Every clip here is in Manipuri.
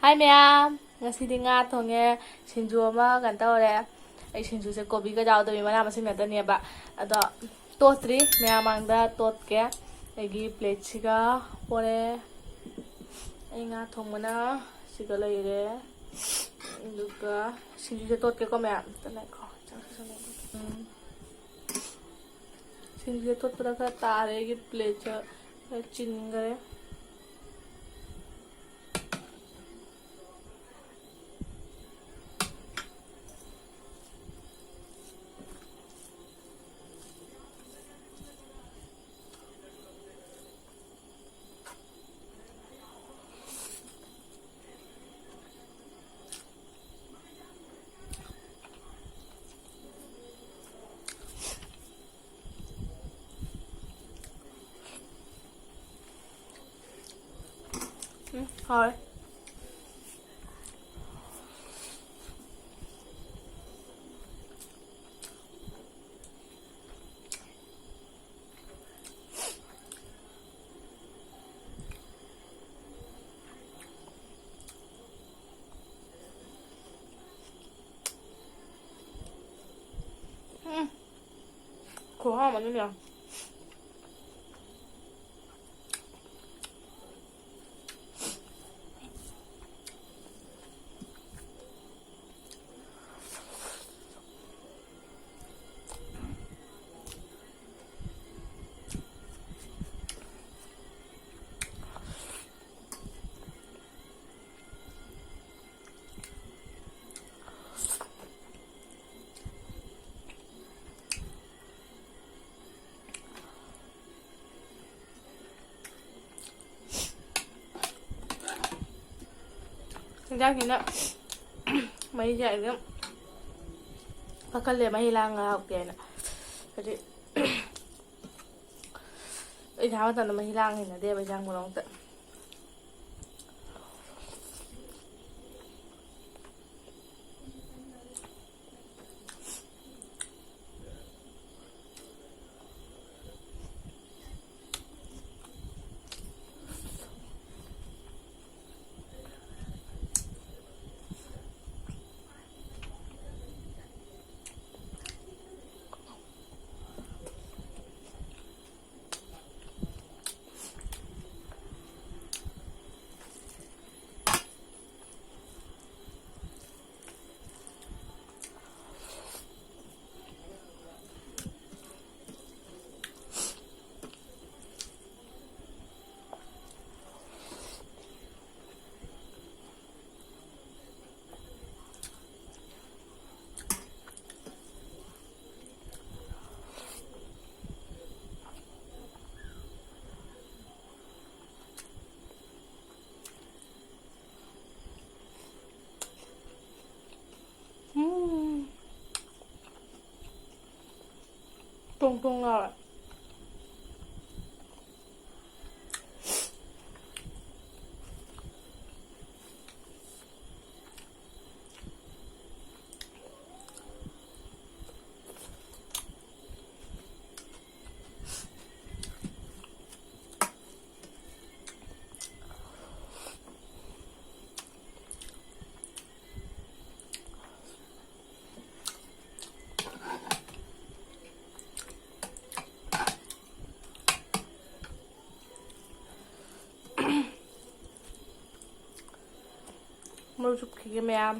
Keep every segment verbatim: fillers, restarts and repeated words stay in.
ꯍꯥꯏ ꯃꯌꯥꯝ, ꯉꯁꯤꯗꯤ ꯉꯥ ꯊꯣꯡꯉꯦ, ꯁꯤꯡꯖꯨ ꯑꯃ ꯀꯩꯅꯣ ꯇꯧꯔꯦ꯫ ꯑꯩ ꯁꯤꯡꯖꯨꯁꯦ ꯀꯣꯕꯤꯒ ꯌꯥꯎꯗꯕꯤ ꯃꯅꯥ ꯃꯁꯤꯡ ꯉꯥꯛꯇꯅꯦꯕ꯫ ꯑꯗꯣ ꯇꯣꯠꯇ꯭ꯔꯤ, ꯃꯌꯥꯝ ꯃꯥꯡꯗ ꯇꯣꯠꯀꯦ꯫ ꯑꯩꯒꯤ ꯄ꯭ꯂꯦꯠꯁꯤꯒ ꯄꯣꯔꯦ꯫ ꯑꯩ ꯉꯥ ꯊꯣꯡꯕꯅ ꯁꯤꯒ ꯂꯩꯔꯦ꯫ ꯑꯗꯨꯒ ꯁꯤꯡꯖꯨꯁꯦ ꯇꯣꯠꯀꯦꯀꯣ ꯃꯌꯥꯝ꯫ ꯑꯝꯇ ꯉꯥꯏꯈꯣ꯫ ꯎꯝ꯫ ꯁꯤꯡꯖꯨꯁꯦ ꯇꯣꯠꯄꯗ ꯈꯔ ꯇꯥꯔꯦ, ꯑꯩꯒꯤ ꯄ꯭ꯂꯦꯠꯁꯦ ꯈꯔ ꯆꯤꯟꯈꯔꯦ꯫ ꯎꯝ, ꯍꯥꯎꯔꯦ꯫ ꯎꯝ, ꯈꯨꯍꯥꯎ ꯑꯃꯅꯤꯅꯦ꯫ ꯍꯤꯟꯖꯥꯡꯁꯤꯅ ꯃꯍꯤꯁꯦ ꯑꯗꯨꯝ ꯀꯛꯈꯜꯂꯦ, ꯃꯍꯤ ꯂꯥꯡꯉ ꯍꯥꯎꯇꯦꯅ꯫ ꯍꯥꯏꯗꯤ ꯑꯩ ꯆꯥꯕ ꯃꯇꯝꯗ ꯃꯍꯤ ꯂꯥꯡ ꯍꯩꯅꯗꯦꯕ ꯏꯟꯖꯥꯡ ꯃꯔꯛꯇ꯫ ꯇꯣꯡ ꯇꯣꯡ ꯂꯥꯎꯔꯦ꯫ ꯃꯔꯨ ꯆꯨꯞꯈꯤꯒꯦ ꯃꯌꯥꯝ꯫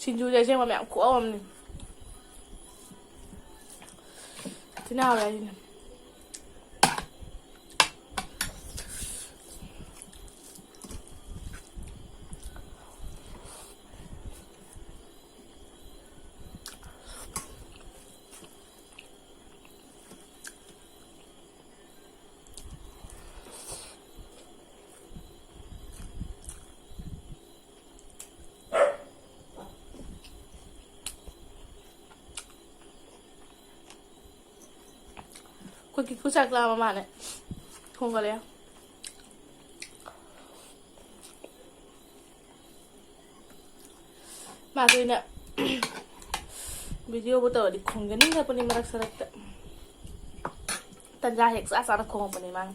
ꯁꯤꯡꯖꯨꯁꯦ ꯑꯁꯦꯡꯕ ꯃꯌꯥꯝ ꯈꯨꯍꯥꯎ ꯑꯃꯅꯤ꯫ ꯊꯤꯅ ꯍꯥꯎꯔꯦ ꯍꯥꯏꯁꯤꯅꯦ꯫ ꯑꯩꯈꯣꯏ ꯀꯤꯀꯨ ꯆꯥꯛ ꯂꯥꯝꯕ ꯃꯥꯜꯂꯦ꯫ ꯊꯣꯡꯒꯠꯂꯦ꯫ ꯃꯥꯁꯨ ꯑꯩꯅ ꯚꯤꯗꯤꯑꯣꯕꯨ ꯇꯧꯔꯗꯤ ꯈꯣꯡꯖꯅꯤꯡꯉꯛꯄꯅꯤ ꯃꯔꯛ ꯁꯔꯛꯇ꯫ ꯇꯟꯖꯥ ꯍꯦꯛ ꯆꯥ ꯆꯥꯅ ꯈꯣꯡꯉꯛꯄꯅꯤ ꯃꯥꯅ꯫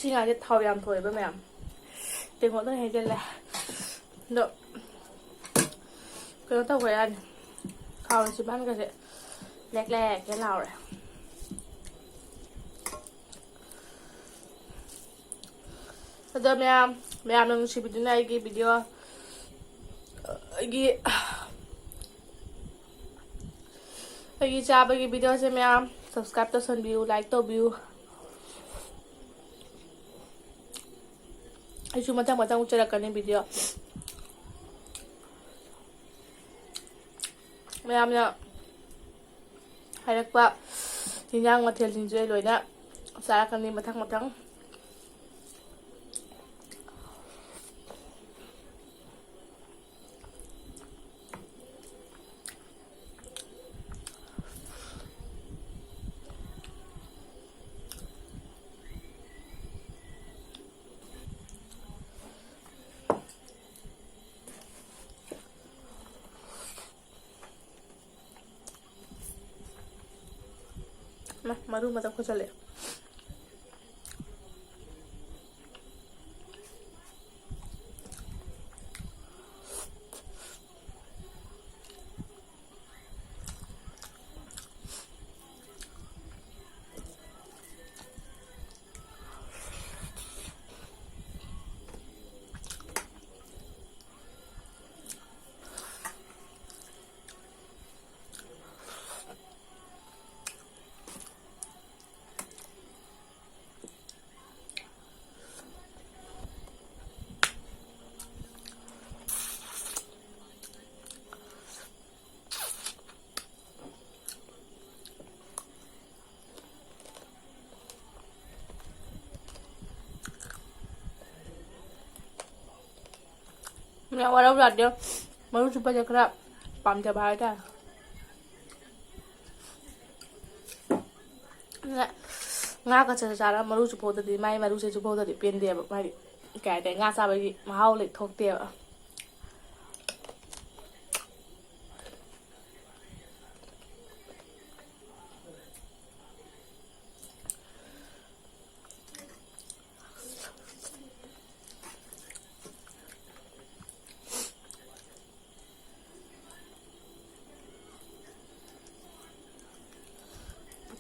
ꯁꯤ ꯉꯥꯁꯦ ꯊꯥꯎ ꯌꯥꯝ ꯊꯣꯛꯑꯦꯕ ꯃꯌꯥꯝ꯫ ꯇꯦꯡꯀꯣꯠ ꯂꯣꯏ ꯍꯩꯖꯤꯜꯂꯦ꯫ ꯑꯗꯣ ꯀꯩꯅꯣ ꯇꯧꯈ꯭ꯔꯦ ꯌꯥꯅꯤ꯫ ꯊꯥꯎ ꯆꯤꯝꯕꯥꯟꯒꯁꯦ ꯂꯦꯛ ꯂꯦꯛ ꯍꯦꯛ ꯂꯥꯎꯔꯦ꯫ ꯑꯗꯣ ꯃꯌꯥꯝ, ꯃꯌꯥꯝꯅ ꯅꯨꯡꯁꯤꯕꯤꯗꯨꯅ ꯑꯩꯒꯤ ꯚꯤꯗꯤꯑꯣ, ꯑꯩꯒꯤ, ꯑꯩꯒꯤ ꯆꯥꯕꯒꯤ ꯚꯤꯗꯤꯑꯣꯁꯦ ꯃꯌꯥꯝ subscribe ꯇꯧꯁꯟꯕꯤꯌꯨ, like ꯇꯧꯕꯤꯌꯨ꯫ ꯑꯩꯁꯨ ꯃꯊꯪ ꯃꯊꯪ ꯎꯠꯆꯔꯛꯀꯅꯤ ꯚꯤꯗꯤꯑꯣ꯫ ꯃꯌꯥꯝꯅ ꯍꯥꯏꯔꯛꯄ ꯏꯟꯖꯥꯡ ꯃꯊꯦꯜꯁꯤꯡꯁꯦ ꯂꯣꯏꯅ ꯆꯥꯔꯛꯀꯅꯤ ꯃꯊꯪ ꯃꯊꯪ꯫ ꯃ-, ꯃꯔꯨ ꯃꯊꯛ ꯈꯨꯠꯆꯜꯂꯦ꯫ ꯃꯌꯥꯝ ꯋꯥꯔꯧ ꯌꯥꯗꯦ꯫ ꯃꯔꯨ ꯆꯨꯞꯄꯁꯦ ꯈꯔ ꯄꯥꯝꯖꯕ ꯍꯥꯏꯇꯥꯔꯦ꯫ ꯉꯥꯒ ꯆꯥꯔ ꯆꯥꯔ ꯃꯔꯨ ꯆꯨꯞꯐꯧꯗꯗꯤ, ꯃꯥꯏ ꯃꯔꯨꯁꯦ ꯆꯨꯞꯐꯧꯗꯗꯤ ꯄꯦꯟꯗꯦꯕ꯫ ꯃꯥꯗꯤ ꯀꯩ ꯍꯥꯏꯇꯥꯔꯦ, ꯉꯥ ꯆꯥꯕꯒꯤ ꯃꯍꯥꯎ ꯂꯩ ꯊꯣꯛꯇꯦꯕ꯫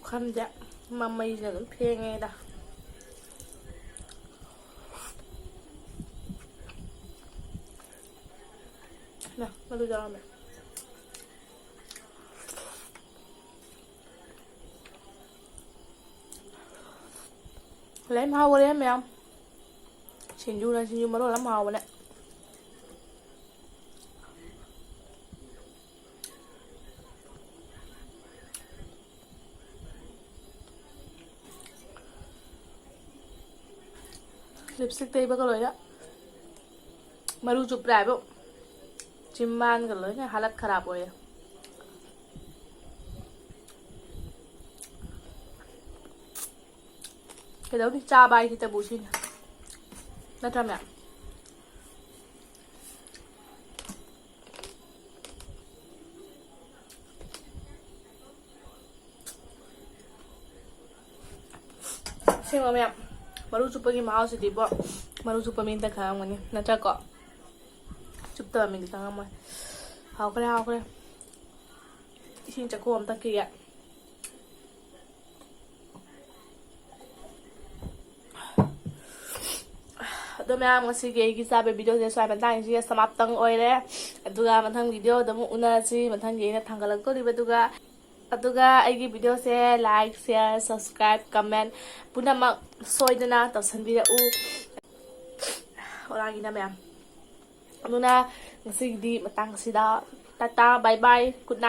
ꯈꯪꯗꯦ, ꯃꯃꯩꯁꯤꯅ ꯑꯗꯨꯝ ꯐꯦꯡꯉꯦꯗ꯫ ꯅ, ꯃꯗꯨ ꯌꯥꯎꯔꯝꯃꯦ꯫ ꯂꯩꯝ ꯍꯥꯎꯈꯔꯦ ꯃꯌꯥꯝ꯫ ꯁꯤꯡꯖꯨꯅ ꯁꯤꯡꯖꯨ ꯃꯔꯣꯜ ꯑꯃ ꯍꯥꯎꯕꯅꯦ꯫ ꯂꯤꯞꯁꯇꯤꯛ ꯇꯩꯕꯒ ꯂꯣꯏꯔꯦ꯫ ꯃꯔꯨ ꯆꯨꯞꯄ꯭ꯔꯥ ꯍꯥꯏꯕ? ꯆꯤꯝꯕꯥꯟꯒ ꯂꯣꯏꯅ ꯍꯥꯂꯠ ꯈꯔꯥꯞ ꯑꯣꯏꯔꯦ꯫ ꯀꯩꯗꯧꯅꯤ, ꯆꯥꯕ ꯍꯥꯏꯁꯤꯇꯕꯨ ꯁꯤꯅꯤ꯫ ꯅꯠꯇ꯭ꯔꯥ ꯃꯌꯥꯝ? ꯑꯁꯦꯡꯕ ꯃꯌꯥꯝ, ꯃꯔꯨ ꯆꯨꯞꯄꯒꯤ ꯃꯍꯥꯎꯁꯤꯗꯤꯕꯣ, ꯃꯔꯨ ꯆꯨꯞꯄ ꯃꯤ ꯑꯝꯇ ꯈꯪꯉꯝꯒꯅꯤ, ꯅꯠꯇ꯭ꯔꯥꯀꯣ? ꯆꯨꯞꯇꯕ ꯃꯤꯗꯤ ꯈꯪꯉꯝꯃꯣꯏ꯫ ꯍꯥꯎꯈ꯭ꯔꯦ, ꯍꯥꯎꯈ꯭ꯔꯦ꯫ ꯏꯁꯤꯡ ꯆꯥꯛꯈꯣꯝ ꯑꯃ ꯊꯛꯈꯤꯒꯦ꯫ ꯑꯗꯣ ꯃꯌꯥꯝ, ꯉꯁꯤꯒꯤ ꯑꯩꯒꯤ ꯆꯥꯕ ꯚꯤꯗꯤꯑꯣꯁꯦ ꯁ꯭ꯋꯥꯏ ꯃꯇꯥꯡꯁꯤꯗ ꯁꯃꯥꯞꯇꯪ ꯑꯣꯏꯔꯦ꯫ ꯑꯗꯨꯒ ꯃꯊꯪ ꯚꯤꯗꯤꯑꯣꯗ ꯑꯃꯨꯛ ꯎꯅꯁꯤ꯫ ꯃꯊꯪꯒꯤ ꯑꯩꯅ ꯊꯥꯡꯒꯠꯂꯛꯇꯣꯔꯤꯕꯗꯨꯒ, ꯑꯗꯨꯒ ꯑꯩꯒꯤ ꯚꯤꯗꯤꯑꯣꯁꯦ like, share, subscribe, comment ꯄꯨꯝꯅꯃꯛ ꯁꯣꯏꯗꯅ ꯇꯧꯁꯟꯕꯤꯔꯛꯎ꯫ ꯑꯣꯔꯥꯒꯤꯅ ꯃꯌꯥꯝ꯫ ꯑꯗꯨꯅ ꯉꯁꯤꯒꯤꯗꯤ ꯃꯇꯥꯡ ꯑꯁꯤꯗ Tata, bye bye, good night꯫